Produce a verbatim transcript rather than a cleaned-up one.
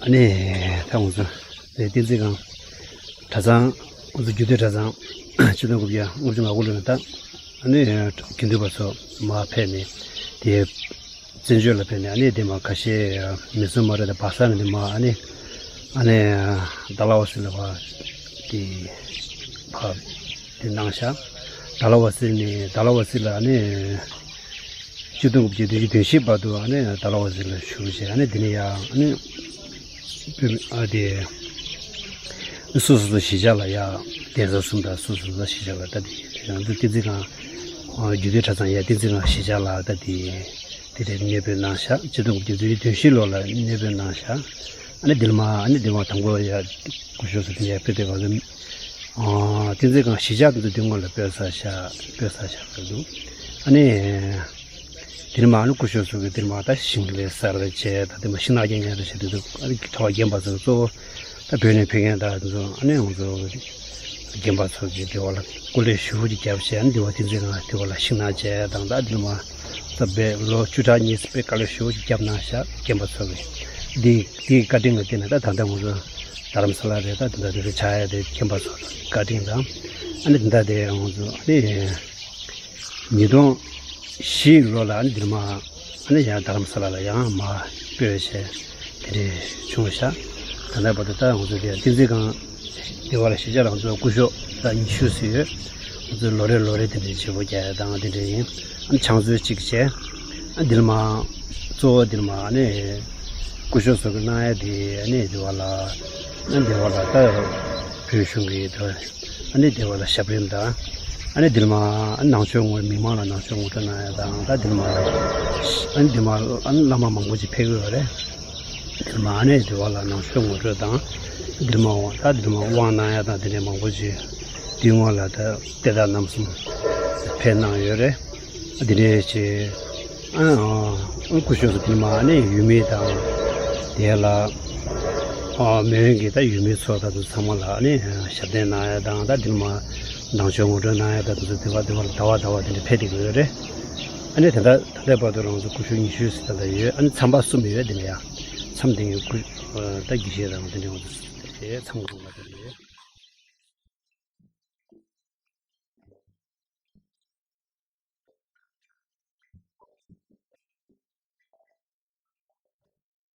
ཨ་ནི་ད་ང་ཚོ་དེ་བསྟན་འཛིན་སྒང་གྲྭ་ཚང་། ང་ཚོ་རྒྱུད་སྟོད་གྲྭ་ཚང་། ཆིག་སྟོང་དགུ་བརྒྱ་ལྔ་བཅུ་ང་དགུ་ལོ་ནས་ད་ཨ་ནི་དགེ་འདུན་པ་ཚོ་མར་ཕེབས་ནས། དེ་བཙན་བྱོལ་ལ་ཕེབས་ནས། ཨ་ནི་དེ་མར་ཁ་ཤས་མི་སྲུང་མ་རེད་དང་བ་ས་ནས་དེ་མར་ཨ་ནི་ཨ་ནི་དྭགས་ལྷ་འོད་ཟེར་ལ་ཕར་དེ་ཕར་དེ་གནང་ཤག་དྭགས་ལྷ་འོད་ཟེར་ནས། དྭགས་ལྷ་འོད་ཟེར་ལ་ཨ་ནི་ཆིག་སྟོང་དགུ་བརྒྱ་བདུན་ཅུ་དོན་བཞི་བར་དུ་ཨ་ནི་དྭགས་ལྷ་འོད་ཟེར་ལ་བཞུགས་བྱས། ཨ་ནི་དེ་ནས་ཡར་ཨ་ནི་བོད་མི་ཨ་དེ་སོ་སོ་སོ་གཞིས་ཆགས་ལ་ཡར་གདན་ས་གསུམ་དང་སོ་སོ་སོ་གཞིས་ཆགས་ལ་ད་དེ་ང་ཚོ་བསྟན་འཛིན་སྒང་། ཨ་རྒྱུད་སྟོད་གྲྭ་ཚང་ཡར་བསྟན་འཛིན་སྒང་གཞིས་ཆགས་ལ་ད་དེ་དེ་རེད། གནས་སྤོས་གནང་ཤག་ཆིག་སྟོང་དགུ་བརྒྱ་བདུན་ཅུ་དོན་བཞི་ལོ་ལ་གནས་སྤོས་གནང་ཤག་ཨ་ནི་དེ་ནས་མར་ཨ་ནི་དེ་མར་དང་པོ་ཡར་སྐུ་ཞབས་ཟུར་དེ་ཡར་ཕེབས་དུས་སྒང་ལ། ཨ་བསྟན་འཛིན་སྒང་གཞིས་ཆགས་དེ་ཚོ་དེ་སྔོན་ལ་སྤོས་ཚར་ཤག་སྤོས་ཚར་ཤག་ཟེར་འདུག་ཨ་ནི་དེ་ནས་མར་ཨ་ནི་སྐུ་ཞབས་ཟུར་གྱིས་དེ་ནས་མར་ད་ཤིང་ལས་གསར་བྱས། ད་དེ་མར་ཤིང་ནགས་རྒྱན་ཡང་རེ་བྱས། དེ་ཚོ་ཨ་ནི་གྲྭ་པ་རྒན་པ་ཚོ་གཙོ་བོ་ད་བོད་ནས་ཕེབས་མཁན་ད་དེ་ཚོ་ཨ་ནི་ང་ཚོ་རྒན་པ་ཚོ་གིས་དེ་བ་ལ་སྐུ་ལས་ཞེ་པོ་ཅིག་བརྒྱབ་བྱས། ཨ་ནི་དེ་བ་བསྟན་འཛིན་སྒང་དེ་བ་ལ་ཤིང་ནགས་བྱས་དང་། ད་དེ་ནས་མར་ད་དཔེ་ལོ་བཅུ་ཕྲག་གཉིས་དཔེ་དཀའ་ལས་ཞེ་པོ་ཅིག་བརྒྱབ་གནང་ཤག་རྒན་པ་ཚོ་གིས། འདི་འདིའི་བཀའ་དྲིན་ལ་བརྟེན་ནས་ད་ད་ལྟ་ང་ཚོ་རྡ་རམ་ས་ལ་རེད། ད་དེ་འདྲ་དེ་འདྲ་ཆགས་ཡ་དེ་རྒན་པ་ཚོ་བཀའ་དྲིན་དང་། ཨ་ནི་དེ་འདྲ་དེ་ང་ཚོ་ཨ་ནི་ཉིས་སྟོང་བཞི་ལོ་ལ་ཨ་ནི་འདིར་མར་ཨ་ནི་ཡང་རྡ་རམ་ས་ལ་ལ་ཡང་མར་སྤོས་བྱས་དེ་འདྲ་བྱུང་ཤག་ད་ལྟ་བར་དུ་ད་ང་ཚོ་དེ་བསྟན་འཛིན་སྒང་དེ་བ་ལ་གཞིས་ཆགས་རང་ཚོ་སྐུ་ཞབས་ད་ཉི་ཤུ་ཙམ་ཡོད། ང་ཚོ་ལོ་རེ་ལོ་རེ་དེ་འདྲའི་བྱེད་སྒོ་རྒྱག་ཡ་དང་དེ་འདྲ་ཡིན། ཨ་ནི་ཕྱག་མཛོད་གཅིག་བྱས། ཨ་འདིར་མར་གཙོ་བོ་འདིར་མར་ཨ་ནི་སྐུ་ཞབས་ཟུར་གྱིས་གནང་ཡ་དེ་ཨ་ནི་དེ་བ་ལ་ཨ་འདི་བ་ལ་ད་བོད་གཞུང་གི་དེ་བ་ཨ་ནི་དེ་བ་ལ་ཞབས་རིམ་དང་། ཨ་ནི་འདིར་མར་ཨ་ནང་ཆོས་ངོ་མི་མང་ལ་ནང་ཆོས་ངོ་སྤྲོད་གནང་ཡ་དང་། ད་འདིར་མར་ཨ་ནི་འདིར་མར་ཨ་ནི་བླ་མ་མང་པོ་ཅིག་ཕེབས་ཀྱི་ཡོད་རེད། འདིར་མར་ཨ་ནི་དེ་བ་ལ་ནང་ཆོས་ངོ་སྤྲོད་དང་། འདིར་མར་ད་འདིར་མར་དབང་གནང་ཡ་དང་དེ་འདྲའི་མང་པོ་ཅིག་དེའི་སྔོན་ལ་ད་དེ་དག་རྣམ་གསུམ་ཕེབས་གནང་ཡོད་རེད། དེ་འདྲའི་ཅིག་ཨ་ཨ་སྐུ་ཞབས་ཟུར་འདིར་མར་ཨ་ནི་ཡུལ་མི་དང་། དེ་ལ་ཨ་མོན་གྱི་ད་ཡུལ་མི་ཚོ་ད་དུ་ཚང་མ་ལ་ཨ་ནི་ཞབས་བརྟན་གནང་ཡ་དང་། ད་འདིར་མར་ནང་ཆོས་ངོ་སྤྲོད་གནང་ཡ་ད་དུ་དེ་བ་དེ་བ་ལ་ཟླ་བ་ཟླ་བ་དེ་འདྲ་ཕེབས་བསྡད་ཀྱི་ཡོད་རེད། ཨ་ནི་ད་ལྟ་ད་ལྟའི་བར་དུ་རང་ཚོ་སྐུ་ཞབས་ཉི་ཤུ་ཙམ་ད་ལྟ་ཡོད། ཨ་ནི་མཚམས་པ་གསུམ་ཡོད། དེ་ནས་ཡང་མཚམས་དེ་གི་སྐུ་ཨ་ད་དགེ་བཤེས་རང་དེ་འདྲ་ང་ཚོ་དེ་མཚམས་གསུམ་ལ་དེ་འདྲ་ཡོད།